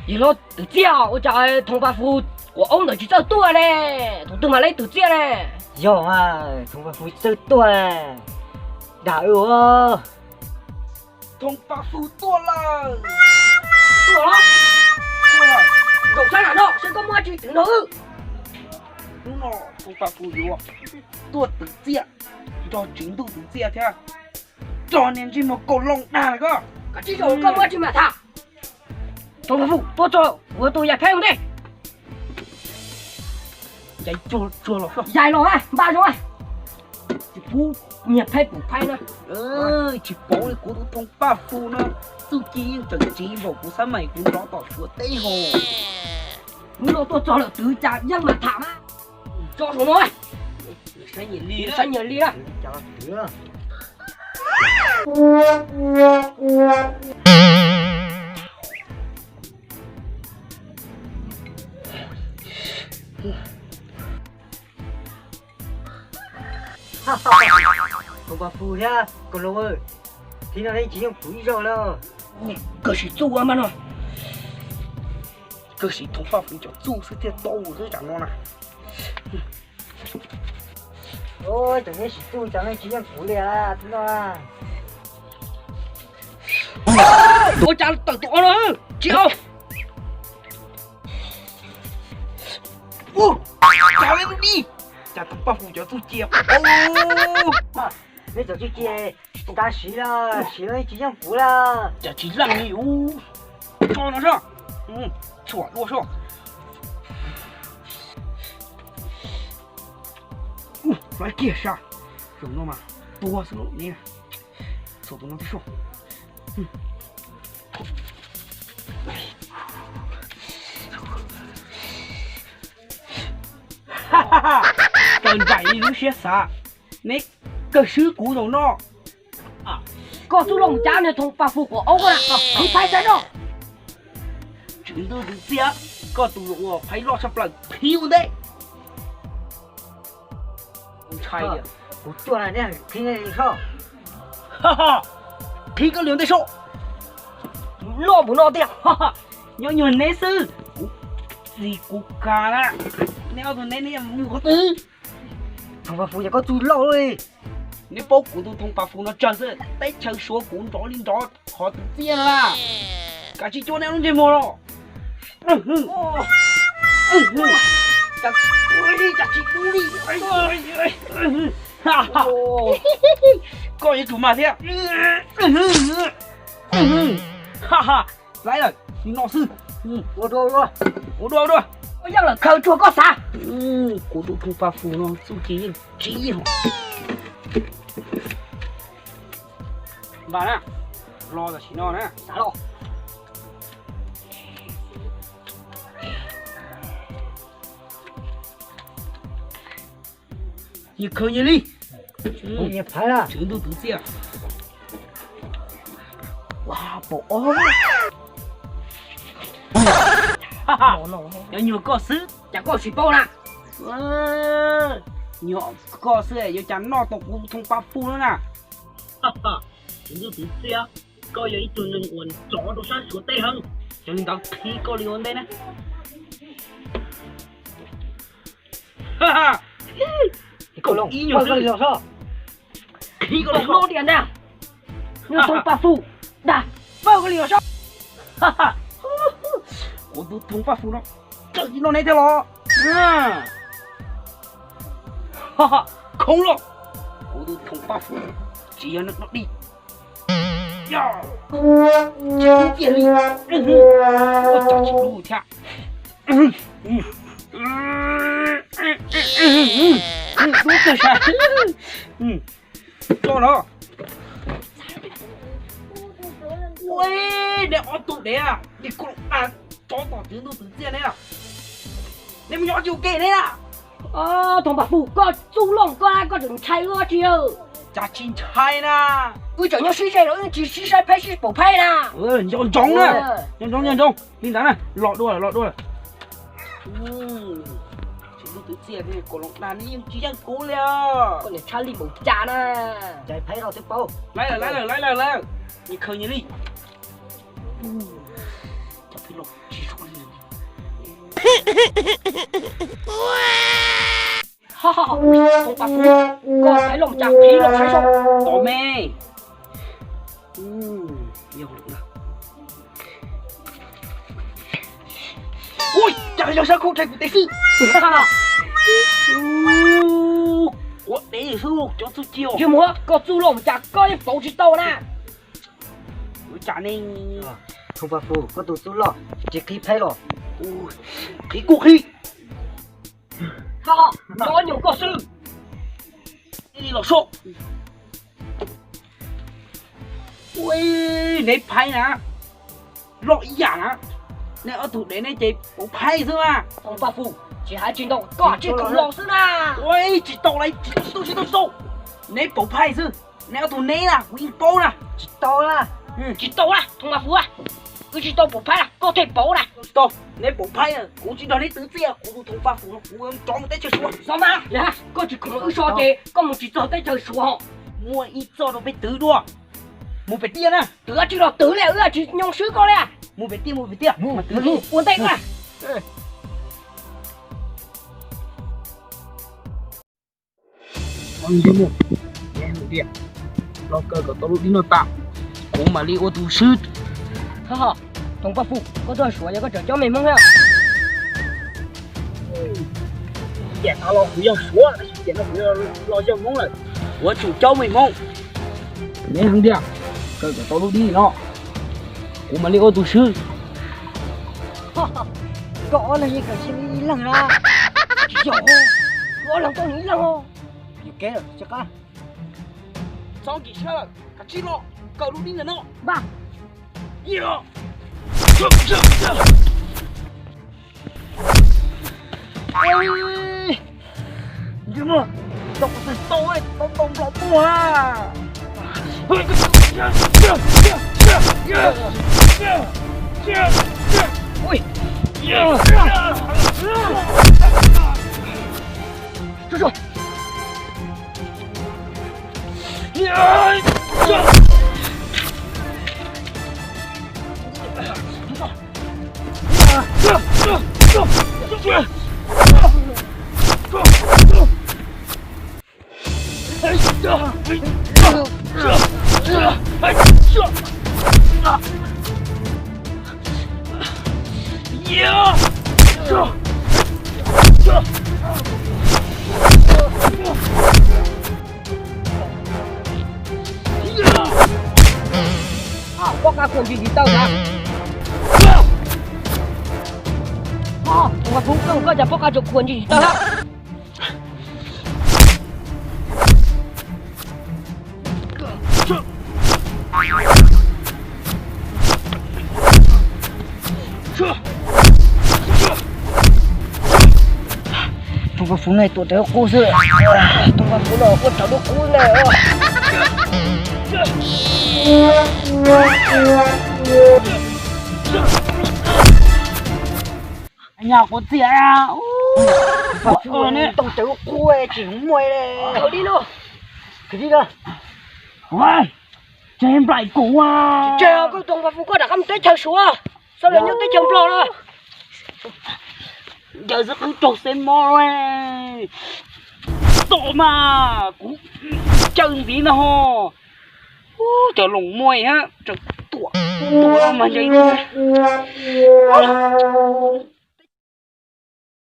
Yawg hlob Twm Txiaj, ua cas Thoom Paj Fus quav aub ntawd tsis txawj tuaj ne? Thaum twg mam li Twm Txiaj ne? Yog mas, Thoom Paj Fus tsis txawj tuaj. Dag wb. Thoom Paj Fus tuaj lawm. Tuaj los? Tuaj lawm. Zaum sab nram no saib koj muaj dab tsi twv nrog wb. Hnub no Thoom Paj Fus yuav tuaj Twm Txiaj, nrog Tswv Ntuj Twm Txiaj thiab nrog niag ntsej muag Kaus Loos Dag lawm koj. Koj tsis zaum koj muaj dab tsi mam tham. Thoom Paj Fus tuaj txog, kuv tus yaig phaib ua ntej. Yaig los, npaj zoo. Tsis pub niag phaib pum phaib na. Tsis paub li, kuv tus Thoom Paj Fus no txuj ci yeej tseem tsiv npaum kuv xab mais kuv nrov tom Suav teb hos. Hnub no tuaj txog lawm twv cas yeej mam tham mas. Tso saum no, saib nyias li na. Thoom Paj Fus thiab Kaus Loos, thib no nej tsis yeej kuv ib zaug lawm. Kawg siv txuj ua mas no. Kawg siv Thoom Paj Fus cov txuj xwb thiaj tau xwb tsam no na. Cov nej siv txuj cov nej tsis yeej kuv li thib no. Ua cas tawm tus o no tsis o. Cas li di, cas Thoom Paj Fus cov txuj ci. Neb cov txuj ci tas siv los siv los tsis yeej kuv li. Cas tsis leej li ub. Tso no soj, txhuam dua soj. Hlais kiag saj, zaum no mas tuag xwb ne. Txhuam tus no thiab soj. Kawg nraim li lub siab xav, neb kawg swb kuv zaum no. Koj txuj loj mus cav niag Thoom Paj Fus quav aub na, qhib phaib saib no. Tswv Ntuj Twm Txiaj, koj tus uas phaib loj tshaj plaws, qhib ua ntej. Ntshai tias kuv tuaj nej qhib nej li soj. Qhib koj li ua ntej soj. Loj mus no tiag. Nyob nyuag neb xwb, kuv txi kuv ka na. Neb ob tug neb neb mus qhov twg? Thoom Paj Fus yog koj txuj loj li. Neb paub kuv tus Thoom Paj Fus no tsawg xwb, teb chaws Suav kuv nrov li nrov qhov Twm Txiaj no na. Kav tsij cua neb lub ntsej muag los. Cas tsis dub li. Koj yuav tsum mag thiab. Laiv lawm, nim no xwb. Ua dua, ua dua, ua dua. Yeej lawm khaws tsuag koj xav. Kuv tus Thoom Paj Fus no txuj ci yeej tsiv hos. Npaj na, los tam sim no na. Xav los. Nyias khaws nyias li. Nyias phaiv na. Tswv Ntuj Twm Txiaj. Ua pom ob. Nyob nyuag koj xwb cas koj tsis paub na. Nyuag koj xwb yuav cas noj tau kuv Thoom Paj Fus no na. Tswv Ntuj Twm Txiaj, koj yog ib tug neeg uas nrov rau sab Suav teb heev, yog li ntawd qhib koj li ua ntej na. Koj ib nyuag xwb. Qhib koj li no tias na. Nyuag Thoom Paj Fus, dag, pawg koj li no soj. Kuv tus Thoom Paj Fus no txawm tsis noj neb thiab los? Khoob los, kuv tus Thoom Paj Fus tsis yog neeg dog dig. Tsis ib tiag li. Ua cas tsis dub thiab. Dub kawg sas. Tso no. Ua, neb ob tug dev, neb koj dag tso tom Tswv Ntuj Twm Txiaj neb na. Neb mus nyob tsis ua ke neb na. Thoom Paj Fus, koj txuj loj koj, koj tseem ntshai wb dab tsi? Cas tsis ntshai na. Wb tseem nyob sib ze los wb tsis sib saib phaib sib pom phaib na. Nco ntsoov na, nco ntsoov nco ntsoov. Li ntawd na, los dua los dua. Tswv Ntuj Twm Txiaj, Kaus Loos Dag, neb yeej tsis yeej kuv li. Koj niam tshaj lij npaum cas na. Cais phaib los twb paub. Laiv lawm, laiv lawm, laiv lawm, laiv lawm. Nyias khaws nyias li. Cov phaib los tsis zoo Thooj Paj Fwv, koj xaiv los cas qhib los saib zoo. Tos me. Ua cas yog sab khau rhais kuv tes xwb. Ua dev xwb cov txuj ci. Yog muab koj txuj loj mus cas koj yeej pauv tsis tau na. Ua cas ne? Thooj Paj Fwv, koj tus txuj loj tsis qhib phaib los? Qhib kuj qhib. Cov nyuam koj xwb. Ib los so. Ua, neb phaib na, loj ib yam na. Neb ob tug dev neb ces pauv phaib xwb na. Thooj Paj Fwv, tsis hais tsis ntau koj tsis tau los xwb na. Ua, tsis tau lawm, tsis tau, tsis tau, tsis tau. Neb pauv phaib xwb. Neb ob tug neb na kuv yeej paub na. Tsis tau na. Tsis tau na Thooj Paj Fwv, wb tsis tau pauv phaib na koj thiaj pauv na. Tsis tau, neb pauv phaib, kuv tsis nrog neb twv txiaj, kuv tus Thooj Paj Fwv no kuv rov mus teb chaws Suav. Xov mas, koj tsis khoom wb so ces koj mus tsis txog teb chaws Suav. Muaj ib txoj rau peb twv dua. Mus pem tiaj na. Twv tsis los twv li, wb tsis nyoo swb koj li. Mus pem tiaj, mus pem tiaj. Ua ntej na. Los kaw kom tau lub dib no tas, kuv mam li ua tus swb. Thooj Paj Fwv, koj tuaj Suav yog koj tseem coj me Hmoob thiab? Tiam no los kuv yog Suav, tiam no kuv los yog Hmoob lawm, kuv yuav tsum coj me Hmoob. Neb heev tiag, kaw kom tau lub dib no, kuv mam li ua tus swb. Koj ob leeg yeej kawm tsis li ib leeg na. Tsis yog, ob leeg tau nws ib leeg os. Yuam kev lawm, tsis qab. Txhob nkim siab lawm, kav tsij los kaw lub dib ntawm no. Npaj. Ntsej muag, tau kuv tsis tau, tau tau nplog tuaj. Pob qab khuam ntsis tsis tawg na. Ua, koj cas pob qab tsuas khuam ntsis tsis tawg na. Thooj Paj Fwv no tuam rawv qub xwb. Thooj Paj Fwv no quaj raws lub qub ntag. Nyaj quav txias. Thooj Paj Fwv no ntoo raws lub qub tsis muaj li. Khwv dib no. Khwv dib no. Tseg nplaim kuv. Tsis tseg, koj Thooj Paj Fwv koj rov qab mus teb chaws Suav, xav los nyob teb chaws Nplog no. Yawg xwb qwb raug xeb mob. Tom mas kuv caw ntxiv no ho. Cov loos muaj hab, tseem tuam, tuam mas ntshe